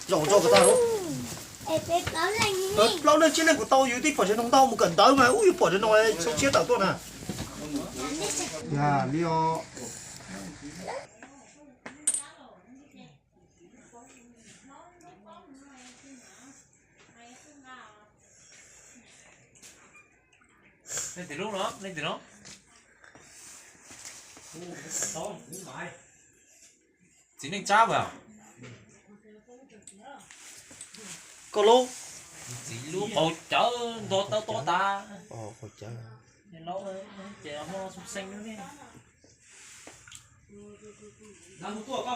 Zaum tso kom tag lauj. Plaub leeg tsib leeg kuv tau yus tib pom tsev no ntau mus kawm ntawv mas ub yus pom tsev no txhua siab tawm tuaj na. Yog li os. Leej twg lub no, leej twg no? Txiv Neej Tsab as? Koj lub? Txiv lub qaug cawv nto tau to tas. Qaug cawv. Ces muaj xu xeej lub ne. Cov lwm koj tsa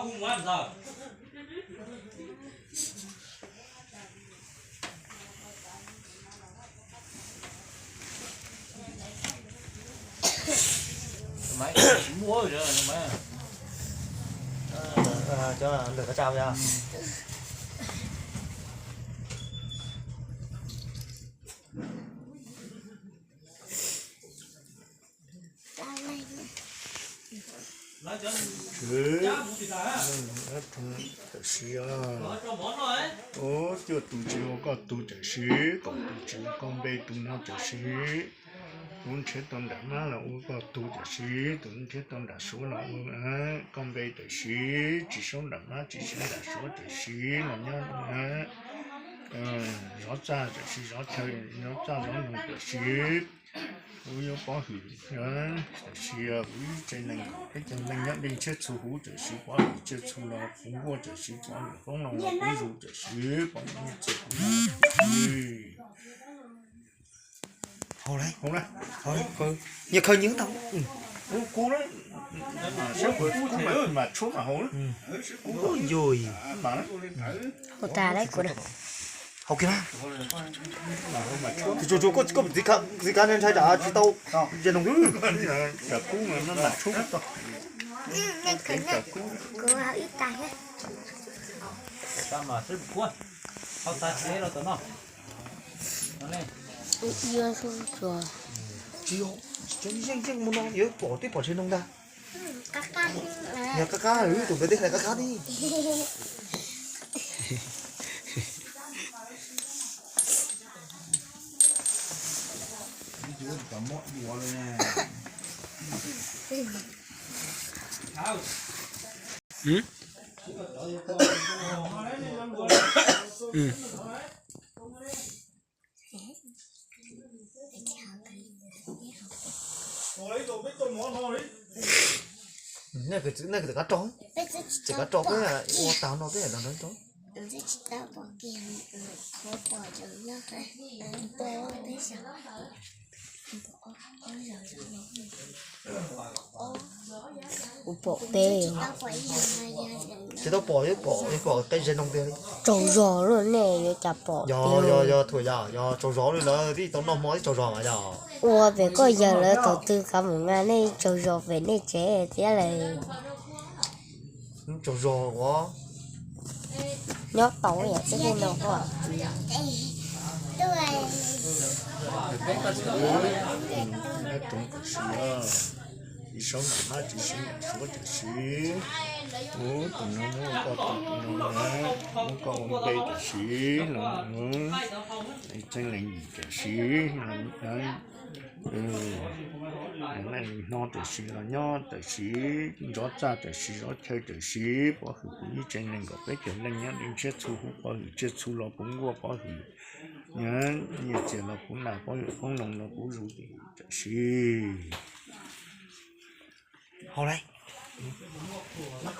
yog. Tawm sis, ub, cuaj tus tsis ua koj tug tawm sis, kaum tus tsis ua koj npe tus no tawm sis, tus nrhiav tau nram mab los ua koj tug tawm sis, tus nrhiav tau nram suav los ua koj npe tawm sis, tsis saub nram mab tsis saub nram suav tawm sis los nyob, zov txaj tawm sis, zov chaw, zov txaj zov noog tawm sis, kuv yuav pov hwm, tawm sis kuv ib tsev neeg peb caug leej nyob dej ntshiab txhu huv tawm sis, pov hwm tsiaj txhu los puv nkuaj tawm sis, pov hwm qoob loo los puv zus tawm sis, pov hwm nyiaj txiag kuv Hau lawm, hau lawm, nyias khaws nyias tau. Kuv, kuv, kuv mas tshuab mas hau lawm. Kuv yog hau tas lawm kuv na. Hau kiag na. Tsis tsuas koj, koj txiv kav ntshai tsam tsis tau ze noog. Kuv mas tshuab. Kuv hau ib tas thiab. Hau tas tsis los tom no. Tsis yog, yeej yeej mus no yuav pom twb pom tsis noog ntag. Yog qab qab, tus pem tej hlais qab qab thiab. Nej kwv tij kav rau, ces kav rau peb ua tag no peb los nrog rau. Kuv pom peb. Tsis tau pom, yuav pom, yuav pom qe ze noog tiag li. Tsaug zog lawm nej yuav cas pom. Yog, yog, yog, thaum yog, yog tsaug zog li lawm, twb tau noj hmo twb tsaug zog mas yog. Ua pem koj yawg lawv thaum twg kav mus nqa nej tsaug zog pem nej tsev thiab lawm. Tsaug zog ua. Nyob tau yam txij tej no koj. Tsis saub nram mab tsis saub nram suav tam sim. Ub, tus no muab koj tus, tus no muab koj ua npe tam sim los, txeeb leej tam sim los, noj tam sim los nyob tam sim, zov txaj tam sim zov chaw tam sim, pov hwm kuv ib tsev neeg kom peb caug leej nyob dej ntshiab txhu huv, pov hwm tsiaj txhu los puv nkuaj, pov hwm nyiaj txiag los puv nas, pov hwm qoob loo los puv zus tam sim. Hau lawm. Mas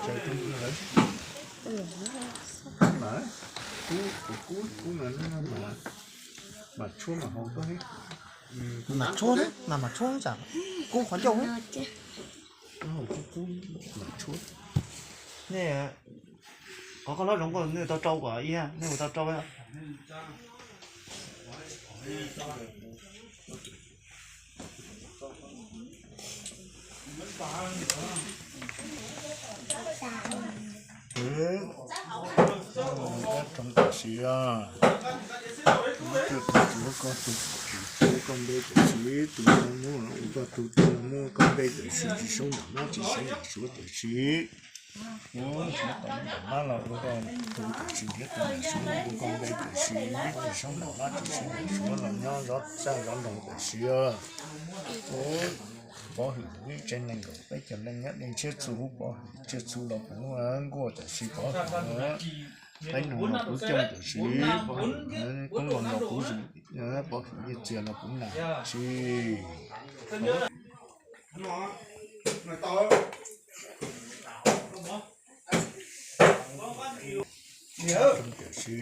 kub, kub, kub mas, mas tshuab mas hau koj. Mas tshuab, mas mas tshuab tsam kub qhov ncauj. Kub, kub mas tshuab. Nej qhov koj hlob zoov koj nej tau rau kom ib, nej mus tau rau. Koj roov tam sim, koj tus tsis ua koj tus, tsis ua koj npe tam sim, tus no muab ua koj tus, tus no muab ua koj npe tam sim, tsis saub nram mab tsis saub nram suav tam sim. Ub, nyob tom nram mab los ua koj tug tam sim, nyob tom nram suav los ua koj npe tam sim, tsis soob nram mab tsis soob nram suav los nyob zov txaj zov noog tam sim. Ub, Pov Hwm ib tsev nees nkaum peb caug leej nyob dej ntshiab txhua huv, Pov Hwm tsiaj txhu los kuv nkuaj tam sim, Pov Hwm qaib noog los kuv cooj tam sim, Pov Hwm koob loo los kuv zuj, Pov Hwm nyiaj txiag los kuv nam tam sim. Tam sim, tam sim, tam sim,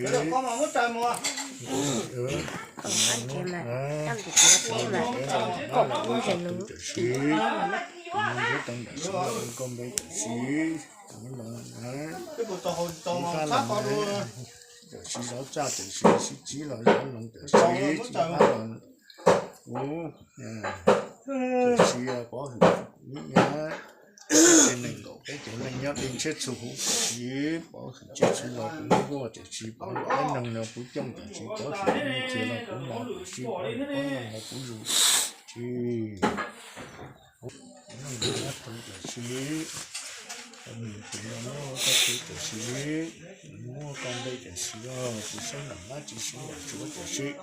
tam sim, zov txaj tam sim, sib tsib los zov noog tam sim, sib pab los kuv tam sim, Pov Hwm ib tsev nees nkaum peb caug leej nyob dej ntshiab txhua huv tam sim, Pov Hwm tsiaj txhu los kuv nkuaj tam sim, Pov Hwm qaib noog los kuv cooj tam sim, Pov Hwm nyiaj txiag los kuv nam tam sim, Pov Hwm koob loo los kuv zuj tam sim. Tam sim, Pov Hwm tus no muab koj tug tam sim, muab koj npe tam sim, tsis soob nram mab tsis soob nram suav tam sim.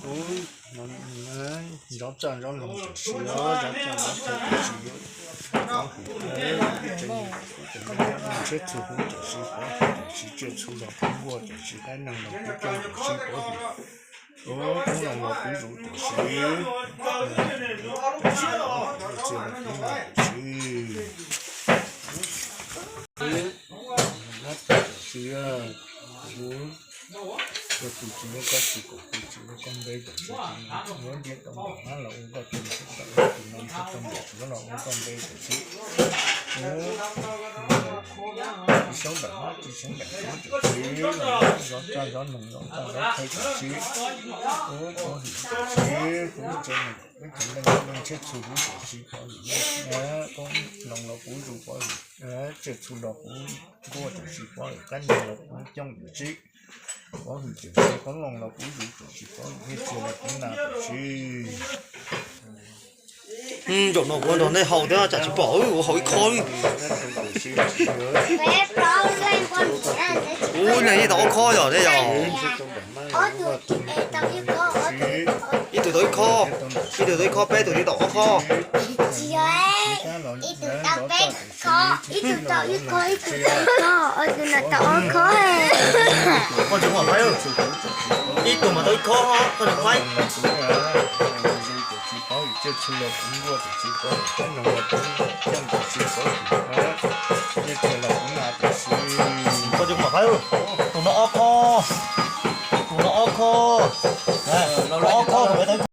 Ub, zov txaj zov noog tam sim, zov txaj zov thaj tam sim, Pov Hwm ib tsev nees nkaum peb caug leej nyob dej ntshiab txhua huv tam sim, Pov Hwm tam sim tsiaj txhu los kuv nkuaj tam sim, qaib noog los kuv cooj tam sim, Pov Hwm koob loo los kuv zuj tam sim, tam sim, Pov Hwm nyiaj txiag los kuv nam tam sim. Tam sim, kuv ua tus tsis muab koj tug, kuv tus tsis muab koj npe tam sim, kuv yuav ntiab tau nram mab los ua koj tug, tus no tsis tau nram suav los ua koj npe tam sim. Kuv tsis soob nram mab tsis soob nram suav tam sim, los zov txaj zov noog zov txaj zov thaj tam sim. Ub, Pov Hwm tam sim, kuv ib tsev nees nkaum peb caug leej nyob dej ntshiab txhua huv tam sim, Pov Hwm koob loo los kuv zuj, Pov Hwm tsiaj txhu los kuv nkuaj tam sim, Pov Hwm qaib noog los kuv cooj tam sim, Pov Hwm tam sim koob loo los kuv zuj tam sim, Pov Hwm nyiaj txiag los kuv nam tam sim. Zaum no kuv nrog nej haus thiab tsam tsis pom, kuv haus ib qho li. Ub, nej yeej tau ob qho yom, nej yog? Ib tug tau ib qho, ib tug tau ib qho, peb tug thiaj tau ob qho. Ib tug tau peb qho, ib tug tau ib qho, ib tug tau ib qho, tus no tau ob qho. Koj tsis muaj qaib, ib tug mas tau ib qho, koj tsis muaj qaib. Koj tsis muaj qaib, tus no ob qho, tus no ob qho.